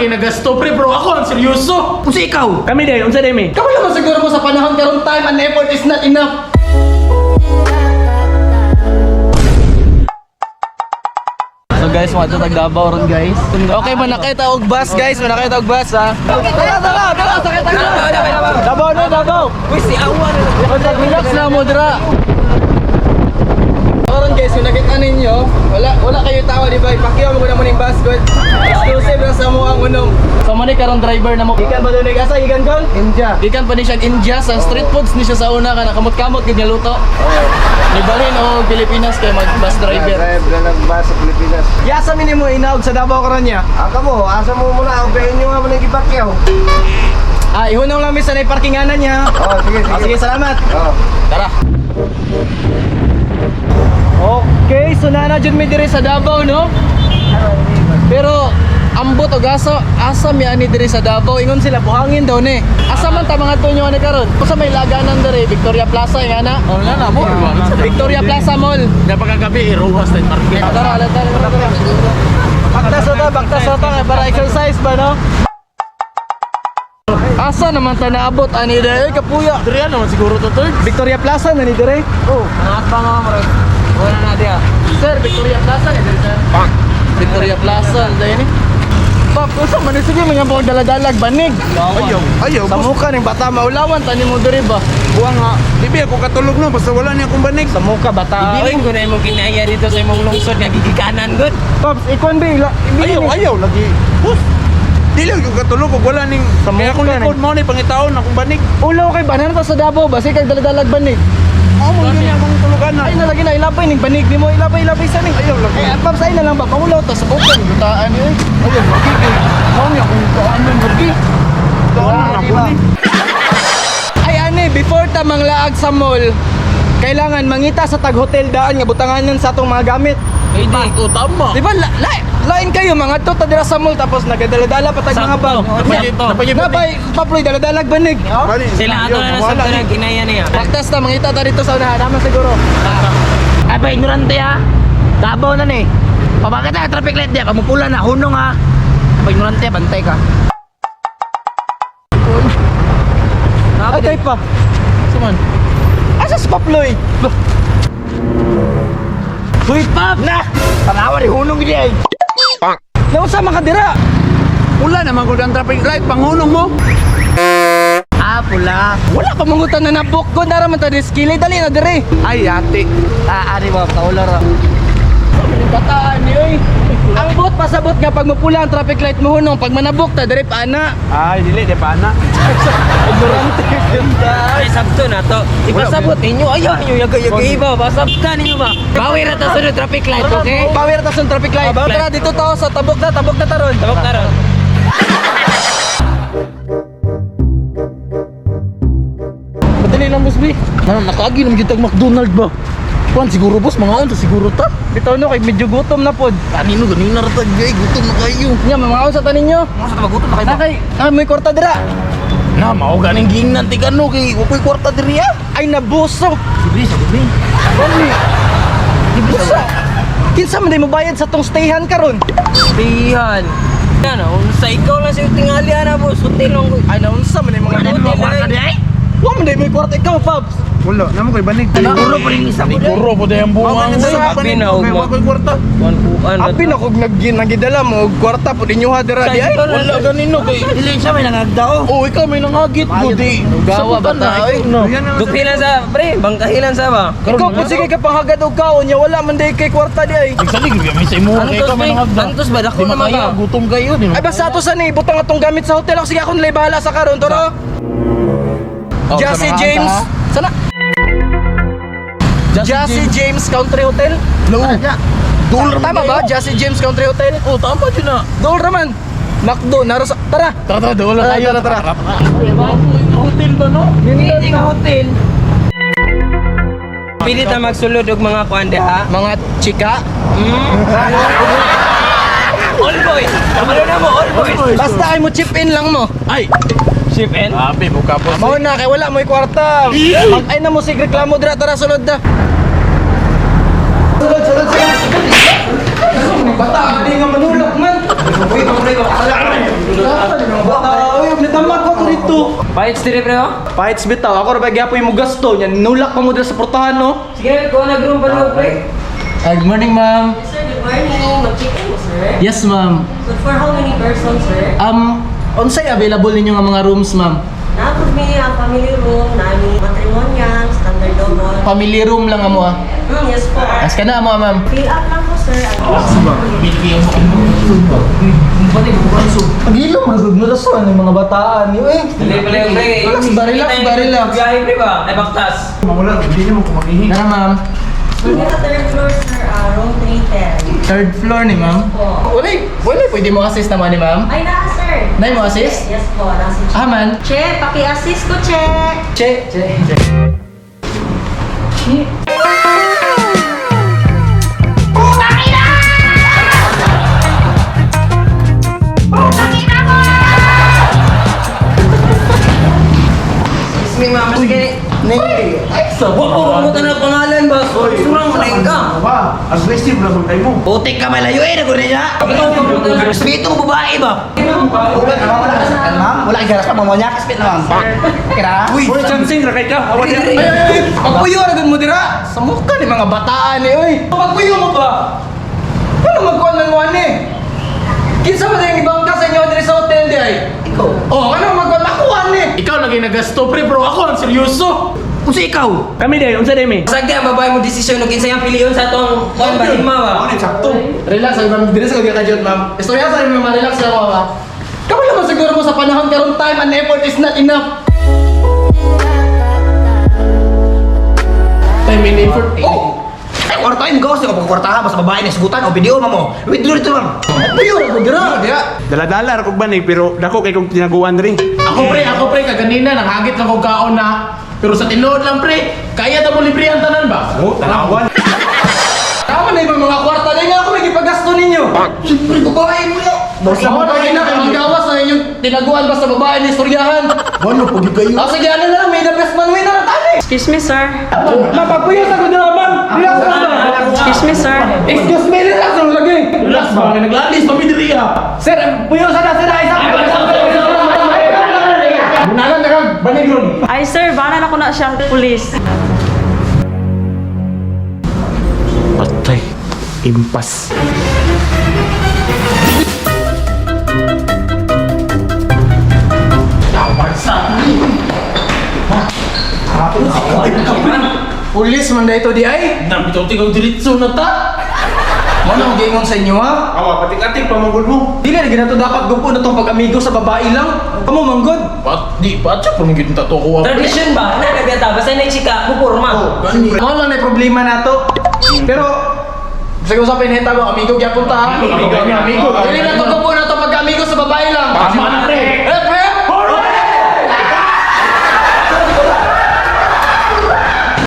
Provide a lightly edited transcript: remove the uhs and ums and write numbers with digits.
lagi nagasto pre, bro. Ako ang seryoso. Unsa ikaw? Kami din, unsa din mi? Kamu naman siguro mo sa panahon karon, time and effort is not enough. So guys, mga tag Davao ron guys. Okay, manakita og bus guys, manakita og bus ha. Tara, tara, tara, sakay tayo. Davao no, Davao. Uy, si Awa na. Relax na mo dira. Karon guys, kung nakita ninyo, wala wala kayo tawa di ba? Ipakiyaw mo ko na mo ning bus god. Exclusive lang sa mo ang unom. So mo ni karon driver na mo. Gikan ba doon asa gikan kon? India. Gikan pa ni siya India sa street foods ni siya sa una kana kamot-kamot gid nga luto. Nibalhin og Pilipinas kay mag bus driver. Drive na nag-bus sa Pilipinas. Yasa mi nimo inaog sa Davao karon niya. Aka mo, asa mo muna, ang inyo nga mo nagipakyaw. Ah, ihunong lang mi sa nay parkinganan niya. Oh, sige, sige. Ah, sige, salamat. Oh. Tara. Okay, so nana jud mi diri sa Davao, no? Pero ambot og asa asa mi ani diri sa Davao, ingon sila buhangin daw ni. Asa man ta mga tunyo ani karon? Usa may laganan diri, Victoria Plaza nga na. Oh, wala na mo. Victoria Plaza Mall. Napakagabi, iruhas na yung parking. Tara, tara, tara, tara. Baktas na ta, baktas na ta kay para exercise ba, no? Asa naman ta naabot ani diri? Ay, kapuya. Diri naman siguro to third. Victoria Plaza na ni dire. Oh, mga pa mga maro. Wala na dia. Sir, Victoria Plaza ni diri sir. Victoria Plaza diri ni. Pap, usa man ni sige mga pong daladalag banig. Ayaw, ayaw. Sa muka ning bata Maulawan tani mo diri ba? Buwang nga. Di ba ako katulog no, basta wala niya akong banig. Sa muka bata. Ibilin ko na imong kinaya dito sa imong lungsod nga gigikanan gud. Pops, ikon ba ila? Ayaw, ayaw lagi. Bus. Dili ako katulog ug wala ning Sa kaya akong muka, likod mo ni pangitaon akong banig. Ulaw kay banan ta sa Davao ba kag daladalag banig. Mao man gyud akong tulugan na. Ay na lagi na ilabay ning banig nimo, ilabay ilabay sa ning. Ayaw lagi. Eh, Pops, ay na lang ba paulaw ta sa bukang gutaan ni. Ayaw lagi kay mao ni akong taanan lagi. Taanan ako ni. Ay ani, before ta manglaag sa mall, kailangan mangita sa tag hotel daan nga butanganan sa atong mga gamit. Pwede. Oh, tama. Di ba la, la, lain kayo mga to ta dira sa mall tapos nagadala-dala pa tag mga bag. Napay Nabay, paploy daladalag banig. Sila ato na sa tanang kinaya niya. Baktas ta mangita ta dito sa unahan naman siguro. Ay pa ignorante ha. Davao na ni. Pabakit na traffic light dia, pamupula na hunong ha. Pag ignorante bantay ka. Ay kay pa. Saman. Asa si Paploy? Huy pap na. Tanawa ni hunong gid ay. Nausa man ka dira? Wala naman ko ang traffic light panghunong mo. Ah, pula. Wala pa mangutan na nabok ko nara man ta diskili dali na dire. Ay ate. Ah, ari mo kaular. ra. Bataan ni oy. Ang bot pasabot nga pag mapula ang traffic light mo hunong pag manabok ta dire pa ana. Ay dili di pa na. Ignorante ganda. Ay sabto na to. Ipasabot ninyo ayaw ninyo yaga-yaga iba pasabtan ninyo ba. Bawi ra ta sunod traffic light, okay? Power ta sa traffic light. Tara dito tao sa tabok na taron. Tabok na ron. Madali lang boss bi. Nana nakaagi naman gyud tag McDonald ba. Kuan siguro boss mga unsa siguro ta. Bitaw no kay medyo gutom na pod. Kanino ganina ra tag gay gutom na kayo. Nya mga unsa ta ninyo? Mga sa magutom na kayo. Na kay na may kwarta dira. Na mao ganing giingnan ti kano kay wa koy kwarta diri ah. Ay nabuso. Libre sa libre. Ani. Buso. Kinsa man day mobayad sa tong stayhan karon? Pihan. Ano, unsa ikaw lang sa tingali ana boss, hotel lang ko. Ay naunsa man day mga Ano hotel. kwarta di ay? Wa man day may kwarta ikaw, Pops. Wala namo koy banig. Siguro pa rin isa ko. Siguro po dayang buwang. Sabi na, Kay wa koy kwarta. Kuan kuan. Apin ako nagidala mo og kwarta pud inyo ha dira di ay. Wala ganino kay Dili siya may nangagdao. Oh, ikaw may nangagit ko di. Gawa ba ta, oy? Dughilan sa pre, bangkahilan sa ba. Ikaw pud sige ka panghagad og kaon nya wala man day kay kwarta di ay. Nagsalig gyud mi sa imo kay Antos ikaw may pre, nangagda. antos ba dako Di naman makaya, ka. gutom kayo di. Ay basta ato sa ni butang atong gamit sa hotel ako sige ako nilay bahala sa karon toro. Oh, Jesse sa mga James. anta, Sana. Jesse James Country Hotel. No. Dol Tama ba? Jesse James Country Hotel? Oh, tama jud na. Dool raman. Macdo, naro sa... Tara! Tara tara dol Tara, kayo. tara, tara. Hotel ba no? Hindi nga hotel. Pili ta magsulod og mga kuan diha. Mga chika. All boys. Kabalo na mo all boys. Basta ay mo chip in lang mo. Ay. Ship in. Abi mo ka boss. Mao na kay wala mo'y kwarta. Pag ay na mo sig reklamo dira tara sulod na. Sulod sulod sulod. Bata ani nga manulok man. Uy, pamulay ko. Pahits dire pre oh. Pahits bitaw, ako ra ba gyapon mo gasto nya nulak pa mo dira sa portahan no. Sige, kuha na room pa pre. Good morning, ma'am. Yes, sir, good morning. Mag-check-in mo, sir. Yes, ma'am. So, for how many persons, sir? Unsay available ninyo nga mga rooms, ma'am? Naapod mi ang family room, nami matrimonial, standard double. Family room lang amo ah. Yes po. As ka na amo, ah, ma'am. Fill up lang po, sir. Pagilom ra gud mo rason ang mga bataan niyo eh. Dali pala yung pre. Relax ba, relax ba, relax. Biyahe pre ba? Ay baktas. Nara, ma'am. So, dito third floor, sir, room 310. Third floor ni ma'am. Po. Wala, wala pwede mo assist naman ni ma'am. Ay, naa, sir. Nay mo assist? Yes po, nasa Che. Ah, man. Che, paki-assist ko, Che. Che, che, che. Excuse me ma'am, sige. Ay, sa Wa ko mo na pangalan ba? Surang mo na ka. Ba, aggressive na kung tayo mo. Putik ka malayo eh, naguri niya. Respeto mo babae ba? Wala ka sa ma'am. Wala kay garas pa mamonyak spit na ma'am. Kira. Uy, chancing ra kay ka. Awa niya. Ay, ay, ay, pagpuyo ra gud mo dira. Sa mukha ni mga bataan ni oy. Pagpuyo mo ba? Ano magkuan man mo ani? Kinsa man yung ibang ka sa inyo diri sa hotel di ay? Ikaw. Oh, ano magkuan ako ani? Ikaw lagi nagasto pre bro, ako ang seryoso. Unsa ikaw? Kami day, unsa day mi? Sagdi ang babae mo desisyon ug kinsa yang piliyon sa atong kuan ba hima ba? Ano sakto? Relax, ay ma'am, diri sa kag kajot ma'am. Istorya sa inyo ma'am, relax lang ma'am. Kamo naman siguro mo sa panahon karon time and effort is not enough. Time and effort. Oh! Ay, kwarta yung gawas ko pagkwartahan basta babae na sugutan o video mamo. Withdraw dito ma'am. Pagpuyo ra gud dira. Dira. Dala-dala ra kog banay pero dako kay kong tinaguan diri. Ako pre, kaganina nanghagit lang kog kaon na. Pero sa tinuod lang pre, kaya ta mo libre ang tanan ba? Oh, tanawan. Tama na ibang mga kwarta na nga ako may gipagasto ninyo. Siyempre babae mo na. Basta babae na kay magawas na inyong tinaguan basta babae ni istoryahan. Wala pag kayo. Ah, sige, ano na lang, may the best man win na lang tali. Excuse me, sir. Ma'am, pagpuyo sa gud dira, ma'am. Relax lang ba? Excuse me, sir. Excuse me, relax lang lagi. Relax ba? Naglalis pa mi diri ah. Sir, puyo sa na sir, isa. Munalan na kag banigron. Ay, sir, bana na ko na siya, police. Patay. Impas. Pulis man na ito di ay. Nabitaw tigaw diretso na ta. Mo na giingon sa inyo ha. Awa patik-atik pamagod mo. Dili na ginato dapat grupo na tong pag-amigo sa babae lang. Kamo manggod. Pat di pa siya pero gyud ta to ko. Tradition ba? Na nagata basta na chika mo porma. Mo lang na problema nato. Pero sige usapin hita mo amigo gyapon ta. ha? Amigo, amigo. Dili na to grupo na to pag-amigo sa babae.